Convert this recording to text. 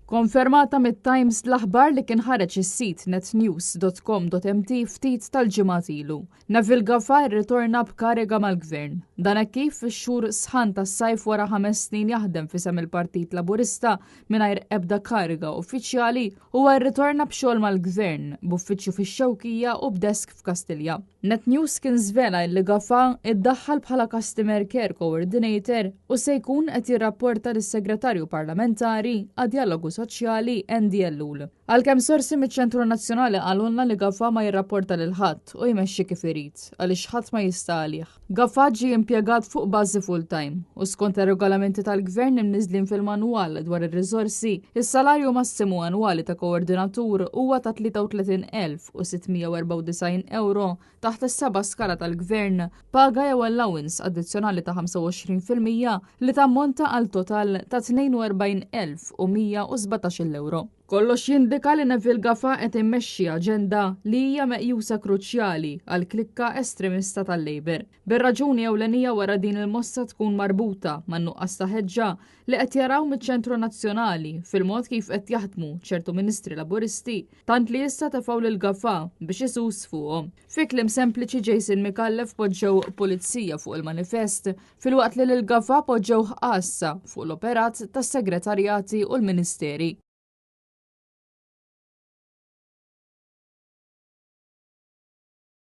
Konfermata mit-Times l-aħbar li kien ħareġ is-sit netnews.com.mt ftit tal-ġimgħat ilu. Neville Gafà rritorna b'kariga mal-Gvern. Dan hekk kif fix-xhur sħan tas-sajf wara ħames snin jaħdem f'isem il-Partit Laburista mingħajr ebda kariga uffiċjali, huwa rritorna b'xogħol mal-Gvern, b'uffiċċju fix-Xewkija u b'desk f'Kastilja. Net News kien żvela illi Gafà iddaħħal bħala Customer Care Coordinator u se jkun qed jirrapporta lis-Segretarju Parlamentari għad-Djalogu Soċjali Andy Ellul. Għalkemm sorsi miċ-Ċentru Nazzjonali qalulna li Gafà ma jirrapporta lil ħadd u jmexxi kif irid għaliex ħadd ma jista' għalih. Gafà ġie impjegat fuq bażi full-time u skont ir-regolamenti tal-Gvern imniżżlin fil-manwal dwar ir-riżorsi, is-salarju massimu annwali ta' koordinatur huwa ta' 33,694 ewro taħt is-seba' skala tal-Gvern, paga jew allowance addizzjonali ta' 25% li tammonta għal total ta' 42,117 ewro. Kollox jindika li Neville Gafà qed immexxi aġenda li hija meqjusa kruċjali għall-klikka estremista tal-Labour. Bir-raġuni ewlenija wara din il-mossa tkun marbuta man-nuqqas ta' ħeġġa li qed jaraw miċ-Ċentru Nazzjonali fil-mod kif qed jaħdmu ċertu Ministri Laburisti tant li issa tefgħu lil Gafà biex isus fuqhom. Fi kliem sempliċi Jason Micallef poġġew pulizija fuq il-manifest filwaqt li lil Gafà poġġewh għassa fuq l-operat tas-segretarjati u l-ministeri.